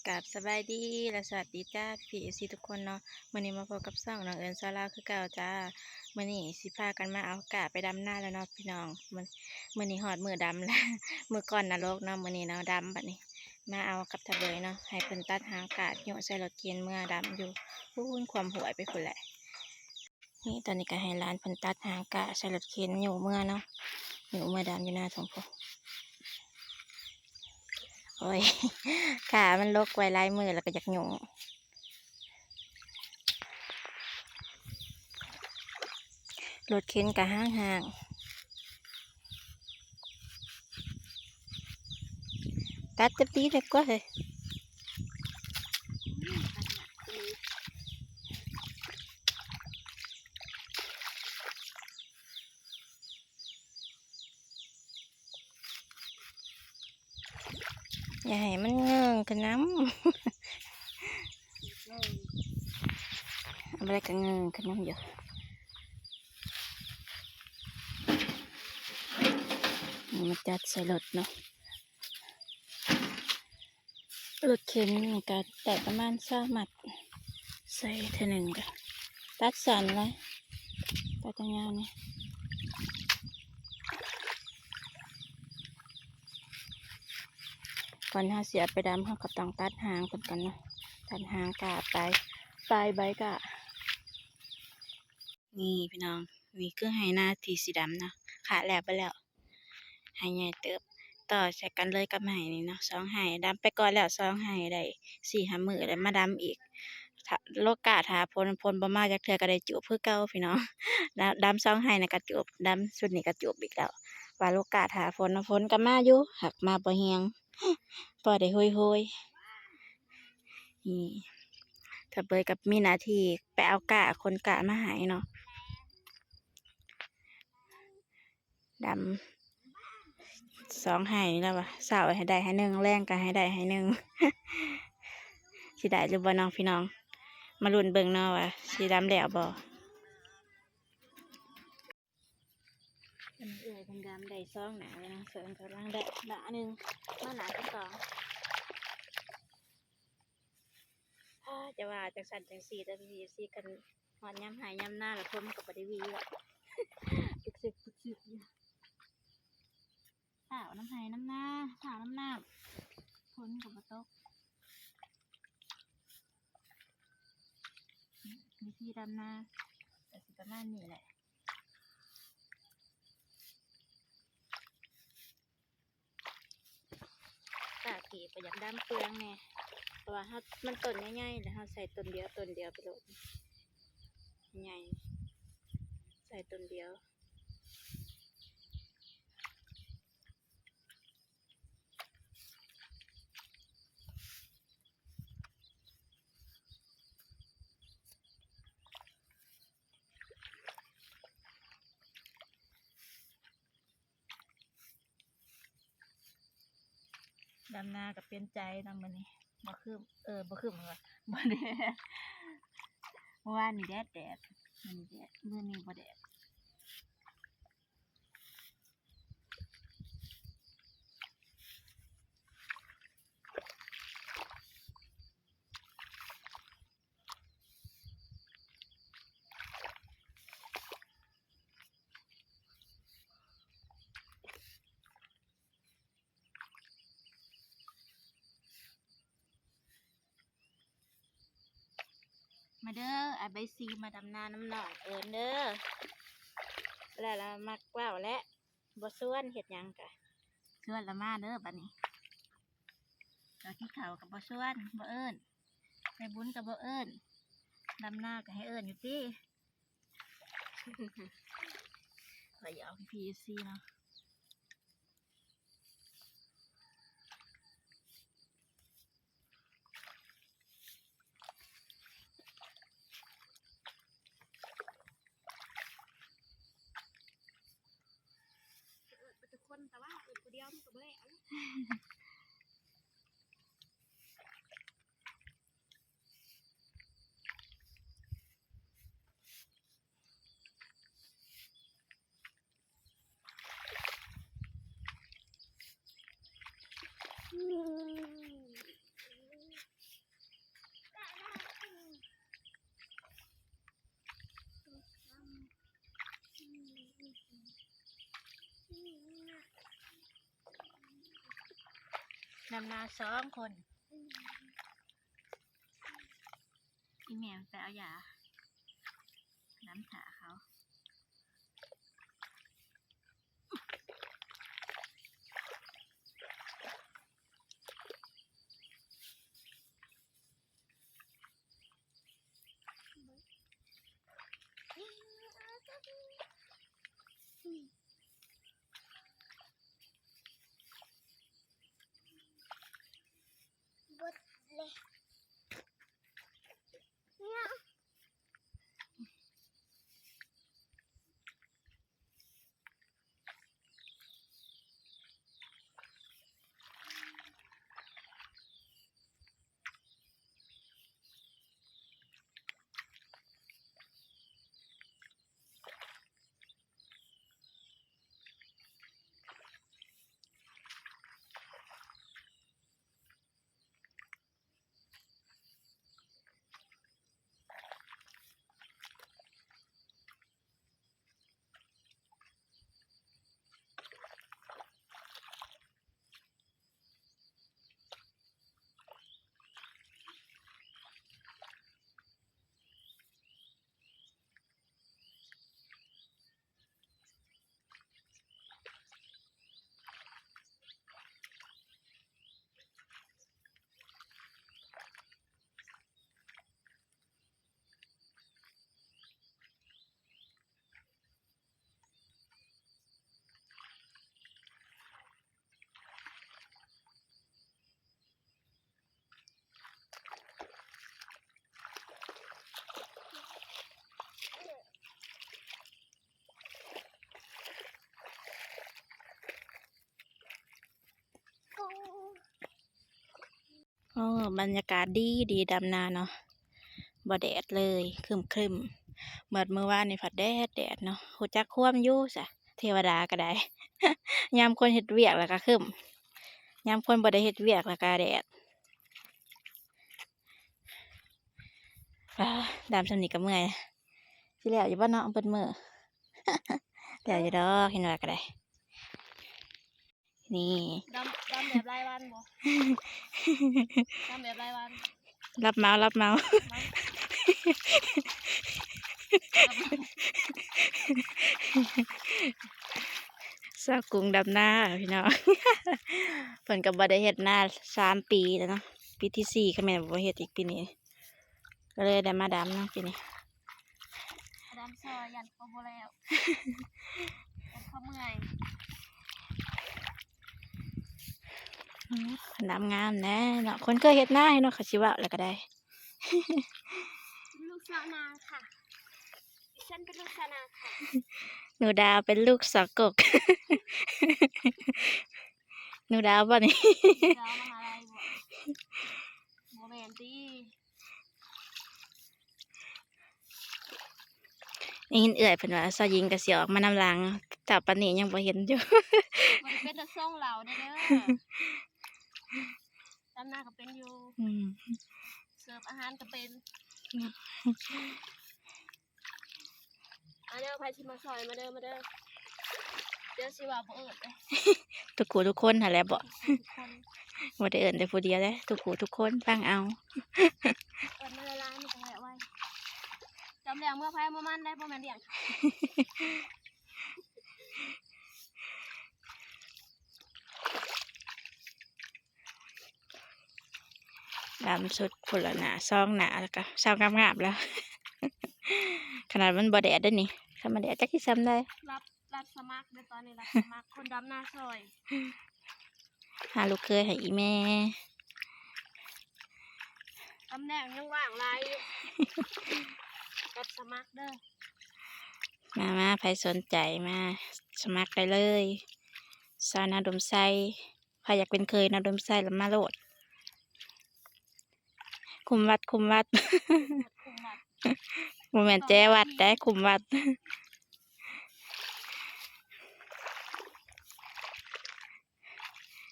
ກາບສະບາຍດີ ແລະ ສະຫວັດດີຈ້າ ພີ່ໆ ເອັຟຊີ ທຸກຄົນເນາະ. ມື້ນີ້ມາພົບກັບຊ່ອງນ້ອງເອີນຊາວລາວຄືເກົ່າຈ້າ. ມື້ນີ້ຊິພາກັນມາເອົາກ້າໄປດຳນາແລ້ວເນາະພີ່ນ້ອງ. ມື້ ມື້ນີ້ຮອດມື້ດຳແລ້ວ ມື້ກ່ອນນະລົກເນາະ ມື້ນີ້ເນາະ ດຳບັດນີ້. ມາເອົາກັບທະເບີຍເນາະ ໃຫ້ເພິ່ນຕັດຫາງກ້າ ໂຍະໃສ່ລົດເຂັນເມືອດຳຢູ່ພຸ້ນ ຂວມຫ້ວຍໄປພຸ້ນແຫຼະ. ນີ້ ຕອນນີ້ກໍໃຫ້ຫຼານເພິ່ນຕັດຫາງກ້າໃສ່ລົດເຂັນໂຍະເມືອເນາະ ໂຍະເມືອດຳຢູ່ນາທົ່ງພຸ້ນ. ໂອ້ຍ ກ້າມັນລົກໄວ້ຫຼາຍມື້ແລ້ວກໍຢາກໂຍະ. ລົດເຂັນກໍຫ້າງໆ. ຕັດຈັບຕີແທ້ກວ່າເຮີ້ຍ. ຢ່າໃຫ້ມັນເງິ້ງຂຶ້ນນຳ. ເອົາໄປໄດ້ກໍເງິ້ງຂຶ້ນນຳຢູ່. ນີ້ມາຈັດໃສ່ລົດເນາະ. ລົດເຂັນນີ້ກໍໄດ້ປະມານຊາວມັດ ໃສ່ເທື່ອໜຶ່ງກໍຕັດສັ້ນຫຼາຍ ຕັດຍາວໆນີ້. ກ່ອນເຮົາຊິເອົາໄປດຳ ເຮົາກໍຕ້ອງຕັດຫາງເພິ່ນກ່ອນເນາະ ຕັດຫາງກ້າ ປາຍ ປາຍໃບກ້າ. ນີ້ພີ່ນ້ອງ ນີ້ຄືໄຮ່ນາທີ່ຊິດຳເນາະ ຄະແລ້ວໄປແລ້ວ ໄຮ່ໃຫຍ່ເຕີບ ຕໍ່ໃສ່ກັນເລີຍກັບໄຮ່ນີ້ເນາະ ສອງໄຮ່ ດຳໄປກ່ອນແລ້ວສອງໄຮ່ ໄດ້ສີ່ຫ້າມື້ ແລ້ວມາດຳອີກ. ຖ້າ ໂລກາຖ້າຝົນ ຝົນບໍ່ມາຈັກເທື່ອກໍໄດ້ຈູບຄືເກົ່າພີ່ນ້ອງ. ດຳ ດຳສອງໄຮ່ນະກໍຈູບ ດຳຊຸດນີ້ກໍຈູບອີກແລ້ວ ວ່າໂລກາຖ້າຝົນ ຝົນກໍມາຢູ່ ຫາກມາບໍ່ແຮງ ພໍໄດ້ໂຮຍໆ. ນີ້ ທະເບີຍກໍມີໜ້າທີ່ໄປເອົາກ້າ ຂົນກ້າມາໃຫ້ເນາະ. ດຳສອງໄຮ່ແລ້ວວ່າ ເຊົ້າໃຫ້ໄດ້ໄຮ່ໜຶ່ງ ແລງກໍໃຫ້ໄດ້ໄຮ່ໜຶ່ງ. ຊິໄດ້ຫຼືບໍ່ເນາະພີ່ນ້ອງ ມາລຸ້ນເບິ່ງເນາະວ່າຊິດຳແລ້ວບໍ່. ອັນນີ້ເອື້ອຍເພິ່ນດຳໄດ້ສອງໜ້າແລ້ວນະ ສ່ວນກຳລັງໄດ້ໜ້າໜຶ່ງ ມາໜ້າທີສອງ. ອ້າ ຈະວ່າຈັ່ງຊັ້ນຈັ່ງຊີ້ເດີ ພີ່ເອັຟຊີ ຄັນຮອດຍາມໄຮ່ຍາມນາແລ້ວ ຜົນມັນກໍບໍ່ໄດ້ຫວີແລ້ວ ສຶກໆໆຢູ່. ພ້າວນຳໄຮ່ນຳນາ ພ້າວນຳນ້ຳ ຝົນກໍບໍ່ຕົກ. ວິທີດຳນາກໍຊິປະມານນີ້ແຫຼະ. ກ້າກີບກໍຢາກດຳເປືອງແດ່ ເພາະວ່າເຮົາ ມັນຕົ້ນໃຫຍ່ໆ ແລ້ວເຮົາໃສ່ຕົ້ນດຽວ ຕົ້ນດຽວໄປໂລດ ໃຫຍ່ ໃສ່ຕົ້ນດຽວ. ດຳນາກໍປ່ຽນໃຈນຳມື້ນີ້ ບໍ່ຄຶ້ມ ເອີ ບໍ່ຄຶ້ມວ່າ ບໍ່ແດດ. ເມື່ອວານນີ້ແດດ ແດດ ມື້ນີ້ແດດ ມື້ນີ້ບໍ່ແດດ. ມາເດີ ອ້າຍໃບສີ ມາດຳນານຳນ້ອງເອີນເດີ. ແລ້ວລະມັກເວົ້າແຫຼະ ບໍ່ຊວນເຮັດຫຍັງກະ ຊວນລະມາເດີບັດນີ້. ເຈົ້າກິນເຂົ້າກໍບໍ່ຊວນ ບໍ່ເອີ້ນ ໄປບຸນກໍບໍ່ເອີ້ນ ດຳນາກໍໃຫ້ເອີ້ນຢູ່ຕິ. ຂ້ອຍຢາກເອົາພີພີເອັຟຊີເນາະ. ເອີ້ນເບິດທຸກຄົນ ແຕ່ວ່າເອີ້ນຜູ້ດຽວມັນກໍບໍ່ແລ້ວ. ເ ນາສອງຄົນ ອີແມ່ໄປເອົາຢານຳຖ້າເຂົາ. ເບິດເລີຍ ເນາະ. ໂອ້ ບັນຍາກາດດີດີ ດຳນາເນາະ ບໍ່ແດດເລີຍ ຄຶ້ມໆ. ເໝືອນມື້ວານນີ້ພັດແດດແດດເນາະ ຮູ້ຈັກຄວາມຢູ່ຊະ ເທວະດາກໍໄດ້ ຍາມຄົນເຮັດວຽກແລ້ວກໍຄຶ້ມ ຍາມຄົນບໍ່ໄດ້ເຮັດວຽກແລ້ວກໍແດດ. ປ້າ ດຳຊ່ຳນີ້ກໍເມື່ອຍ ຊິແລ້ວຢູ່ບໍ່ເນາະ ເບິດມື້ ແລ້ວຢູ່ດອກ ເຫັນວ່າກໍໄດ້. ນີ້ ດຳ ດຳແບບລາຍວັນບໍ່? ດຳແບບລາຍວັນ ຮັບເໝົາ ຮັບເໝົາ ສາວກຸ້ງດຳນາພີ່ນ້ອງ ເພິ່ນກໍບໍ່ໄດ້ເຮັດນາສາມປີແລ້ວເນາະ ປີທີສີ່ ຄະແມ່ນບໍ່ເຮັດອີກປີນີ້ ກໍເລີຍໄດ້ມາດຳເນາະປີນີ້. ດຳຊ່ອຍ ຢ້ານເຂົາບໍ່ແລ້ວ ຢ້ານເຂົາເມື່ອຍ. ອືມ ດຳງາມແດ່ເນາະ ຄົນເຄີຍເຮັດນາເນາະ ເຂົາຊິເວົ້າແລ້ວກໍໄດ້. ລູກຊາວນາຄ່ະ ດິສັນເປັນລູກຊາວນາຄ່ະ. ໜູດາເປັນລູກສາວກົກ ໜູດາບໍ່ນີ້? ດາວມະຫາໄລບໍ່? ບໍ່ແມ່ນຕິ? ໄດ້ຍິນເອື້ອຍເພິ່ນວ່າ ຊາວຍິງກໍຊິອອກມານຳຫຼັງ ເຈົ້າປານນີ້ຍັງບໍ່ເຫັນຢູ່ ບໍ່ໄດ້ເປັນຕາສົ່ງເຫຼົ້າເດີ້ ດຳນາກໍເປັນຢູ່ ອືມ ເສີບອາຫານກໍເປັນ. ມາເດີ້ ໃຜຊິມາຊ່ອຍ ມາເດີ້ ມາເດີ້ ດຽວຊິວ່າບໍ່ເອີ້ນເດີ້ ທຸກຜູ້ທຸກຄົນຫັ້ນແຫຼະເບາະ ທຸກຜູ້ທຸກຄົນ ບໍ່ໄດ້ເອີ້ນແຕ່ຜູ້ດຽວເດ້ ທຸກຜູ້ທຸກຄົນ ຟັງເອົາ ເອີ້ນມາຫຼາຍໆ ມັນກໍແວະໄວ ຈຳແລ້ວເມືອໃຜເມືອມັນໄດ້ ບໍ່ແມ່ນລ້ຽງ. ດຳສຸດພຸ້ນລະໜ້າ ສອງໜ້າ ແລ້ວກໍເຊົາງາມໆແລ້ວ ຂະໜາດມັນບໍ່ແດດເດ້ນີ້ ຄັນມັນແດດຈັກຊິຊ່ຳໃດ. ລັບ ຮັບສະໝັກເດີ້ ຕອນນີ້ຮັບສະໝັກຄົນດຳນາຊ່ອຍ ຫາລູກເຂີຍໃຫ້ອີ່ແມ່ ຕຳແໜ່ງຍັງວ່າງຫຼາຍຢູ່ ຮັບສະໝັກເດີ້. ມາໆ ໃຜສົນໃຈມາສະໝັກໄດ້ເລີຍ ຊາວນາດົມໄຊ ໃຜຢາກເປັນເຂີຍນາດົມໄຊລະມາໂລດ ຄຸມວັດ ຄຸມວັດ ຄຸມວັດ ບໍ່ແມ່ນແຈວັດໃດ ຄຸມວັດ.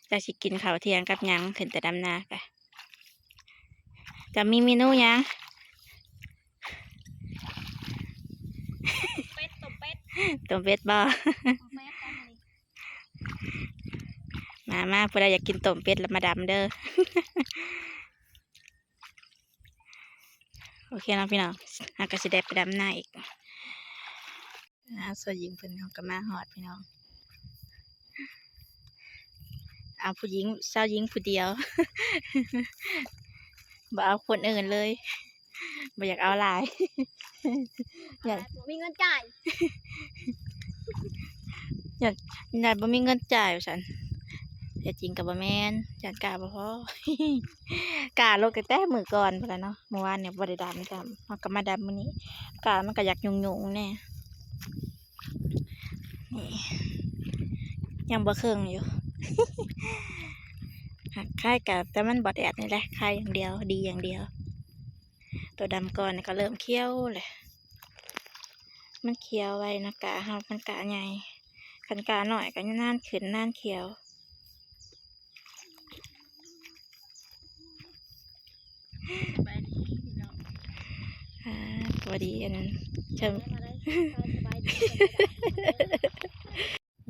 ຈັກຊິກິນເຂົ້າທ່ຽງກັບຫຍັງ ຂຶ້ນແຕ່ດຳນາກະ. ຈະມີເມນູຫຍັງ? ເປັດ ຕົ້ມເປັດ ຕົ້ມເປັດບໍ່? ຕົ້ມເປັດ ຕ້ມ ມາ ມາ ຜູ້ໃດຢາກກິນຕົ້ມເປັດລະມາດຳເດີ. ໂອເຄເນາະພີ່ນ້ອງ ເຮົາກໍຊິໄດ້ໄປດຳນາອີກ. ອ້າວ ຊາວຍິງເພິ່ນເຮົາກໍມາຮອດພີ່ນ້ອງ. ເອົາຜູ້ຍິງ ຊາວຍິງຜູ້ດຽວ ບໍ່ເອົາຄົນອື່ນເລີຍ ບໍ່ຢາກເອົາຫຼາຍ ຢ້ານບໍ່ມີເງິນຈ່າຍ ຢ້ານ ຢ້ານບໍ່ມີເງິນຈ່າຍວ່າຊັ້ນ. ແທ້ຈິງກໍບໍ່ແມ່ນ ຢ້ານກ້າບໍ່ພໍ ກ້າລົງຕັ້ງແຕ່ມື້ກ່ອນພຸ້ນລະເນາະ. ມື້ວານນີ້ບໍ່ໄດ້ດຳຊ້ຳ ເຮົາກໍມາດຳມື້ນີ້ ກ້າມັນກໍຢາກຫຍຸ້ງໆແດ່. ນີ້ ຍັງບໍ່ເຄິ່ງຢູ່ ຫາກຄາຍກະ ແຕ່ມັນບໍ່ແດດນີ້ແຫຼະ ຄາຍຢ່າງດຽວ ດີຢ່າງດຽວ. ໂຕດຳກ່ອນນີ້ກໍເລີ່ມຂຽວແຫຼະ ມັນຂຽວໄວເນາະ ກ້າເຮົາມັນກ້າໃຫຍ່ ຄັນກ້ານ້ອຍກໍນານຂຶ້ນນານຂຽວ. ສະບາຍດີພີ່ນ້ອງ ອ່າ ພໍດີອັນ ເຊີງ ສະບາຍດີ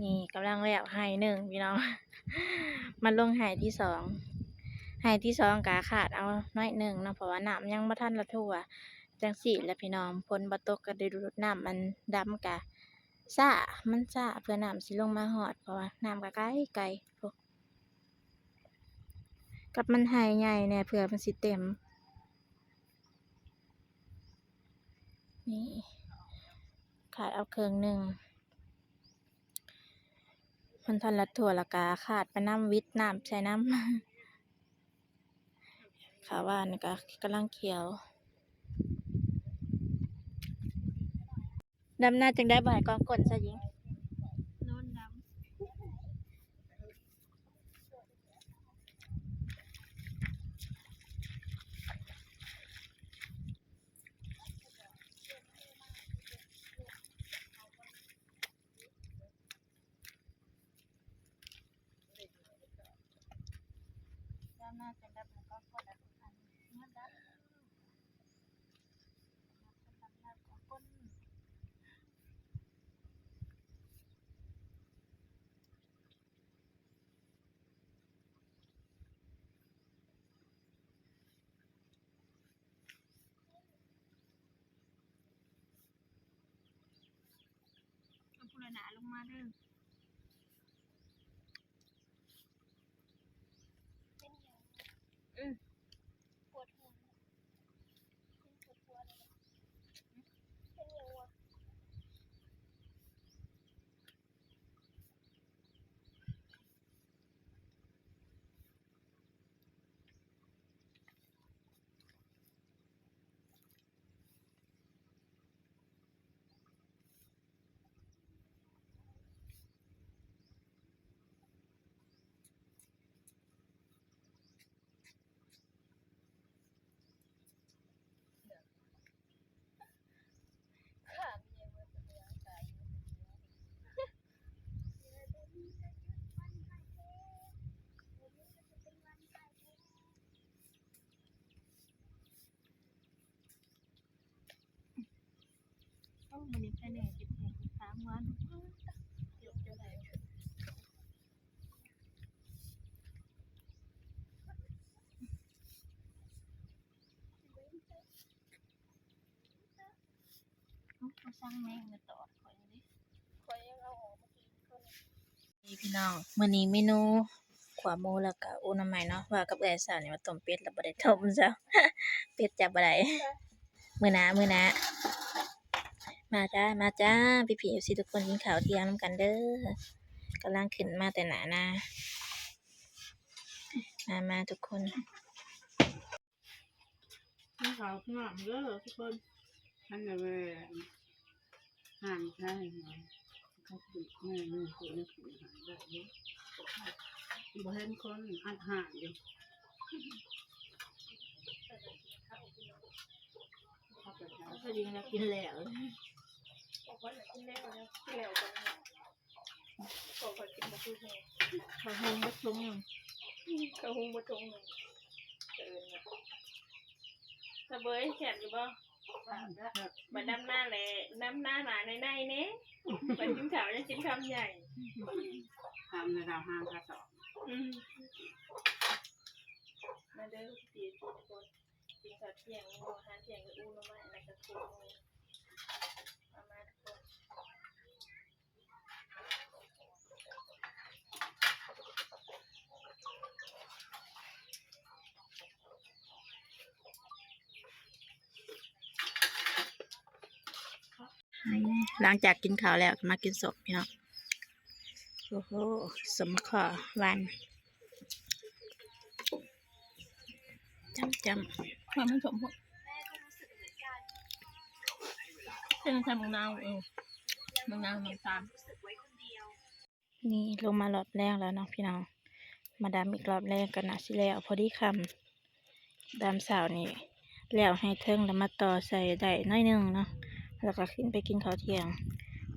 ນີ້ກຳລັງແລ້ວໄຮ່ໜຶ່ງພີ່ນ້ອງ ມາລົງໄຮ່ທີສອງ ໄຮ່ທີສອງກະຄາດເອົາໜ້ອຍໜຶ່ງເນາະ ເພາະວ່ານ້ຳຍັງບໍ່ທັນລະຖ້ວມ. ຈັ່ງຊີ້ແຫຼະພີ່ນ້ອງ ຝົນບໍ່ຕົກກໍໄດ້ດູດນ້ຳ ອັນດຳກະຊ້າ ມັນຊ້າເພື່ອນ້ຳຊິລົງມາຮອດ ເພາະວ່ານ້ຳກໍໄກໆ ກັບມັນໄຮ່ໃຫຍ່ແດ່ ເພື່ອມັນຊິເຕັມ. ນີ້ ຄາດເອົາເຄິ່ງໜຶ່ງ ມັນທັນລະຖ້ວມ ແລ້ວກະຄາດໄປນຳ ວິດນ້ຳໃສ່ນຳ. ຂາວຫວານນີ້ກະກຳລັງຂຽວ. ດຳນາຈັ່ງໃດບໍ່ໃຫ້ກອງກົ້ນຊະຍິງ? ນອນດຳ. ເອົາຜູ້ລະໜ້າລົງມາເດີ. ອືມ ປວດຫົວ ປວດຫົວເລີຍ ເປັນຫຍັງວະ? ເອົ້າ ມື້ນີ້ໄປແດ່ເກັບແດ່ສາມວັນ ເກັບຈົນໄດ້. ເອົ້າ ບໍ່ສັ່ງແມງມາຕອດຂ້ອຍເດ້ ຂ້ອຍຍັງເອົາອອກມາກິນ. ນີ້ພີ່ນ້ອງ ມື້ນີ້ເມນູຂົ້ວໝູ ແລ້ວກະອົບໜໍ່ໄມ້ເນາະ ວ່າກັບເອື້ອຍສາວນີ້ວ່າຕົ້ມເປັດແລ້ວບໍ່ໄດ້ຕົ້ມຊ້ຳ ເປັດຈັບບໍ່ໄດ້ ມື້ໜ້າ ມື້ໜ້າ. ມາຈ້າ ມາຈ້າ ພີ່ໆ ເອັຟຊີ ທຸກຄົນ ກິນເຂົ້າທ່ຽງນຳກັນເດີ ກຳລັງຂຶ້ນມາແຕ່ໜ້ານາ ມາ ມາທຸກຄົນ. ກິນເຂົ້າກິນນ້ຳເດີທຸກຄົນ ຫັ້ນລະເວີຍ ຮ້ານຂາຍຫອຍ ເຂົາເປີດແມ່ນເປີດໃນການໄດ້ຢູ່ ບໍ່ເຫັນຄົນອັດຮ້ານຢູ່ ເຂົາກໍ ເຂົາກໍຍິງແລ້ວກິນແລ້ວ ເຂົາກໍກິນແລ້ວ ກິນແລ້ວກໍ ເຂົາກໍກິນບໍ່ຄືແຮງ ເຂົ້າຫຸ່ງໝົດຖົງໜຶ່ງ ເຂົ້າຫຸ່ງໝົດຖົງໜຶ່ງ ເອີ້ນວ່າ ສະເບີຍ ແຊບຢູ່ບໍ່? ແຊບ ບັດດຳນາແຫຼະ ດຳນາໜ້າໃນໆ ເດ້ ບັດກິນເຂົ້າຍັງກິນຄຳໃຫຍ່ ຄຳລະຊາວຫ້າ ຊາວສອງ ອືມ ມາເດີພີ່ໆທຸກຄົນ ກິນເຂົ້າທ່ຽງຢູ່ ອາຫານທ່ຽງກໍອູ່ໜໍ່ໄມ້ ແລ້ວກໍໂຄກໝູ ມາໆທຸກຄົນ. ອືມ ຫຼັງຈາກກິນເຂົ້າແລ້ວກໍມາກິນສົ້ມພີ່ນ້ອງ. ໂອ້ໂຫ ສົ້ມໝາກຂໍ້ຫວານ ຈ້ຳໆ ຫວານມັນສົ້ມໂພດ ເສັ້ນໃສ່ໝາກນາວ ເອີ ໝາກນາວ ນ້ຳຕານ. ນີ້ລົງມາລອບແລງແລ້ວເນາະພີ່ນ້ອງ ມາດຳອີກລອບແລງກໍໜ້າຊິແລ້ວ ພໍດີຄ່ຳ ດຳເຊົ້ານີ້ແລ້ວໃຫ້ເທິງ ແລ້ວມາຕໍ່ໃສ່ໄດ້ໜ້ອຍໜຶ່ງເນາະ ແລ້ວກໍຂຶ້ນໄປກິນເຂົ້າທ່ຽງ.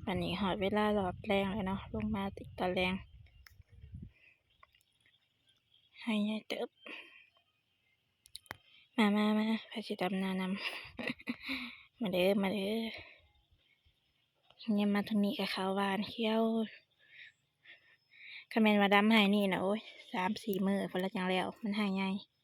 ບັດນີ້ຮອດເວລາລອບແລງແລ້ວເນາະ ລົງມາຕິດຕອນແລງ ໄຮ່ໃຫຍ່ເຕີບ. ມາ ມາ ມາ ໃຜຊິດຳນານຳ ມາເດີ ມາເດີ. ຍາມມາທາງນີ້ກໍເຂົ້າຫວານຂຽວ ຄັນແມ່ນວ່າດຳໄຮ່ນີ້ນະ ໂອ້ຍ ສາມສີ່ມື້ພຸ້ນລະຈັ່ງແລ້ວ ມັນໄຮ່ໃຫຍ່.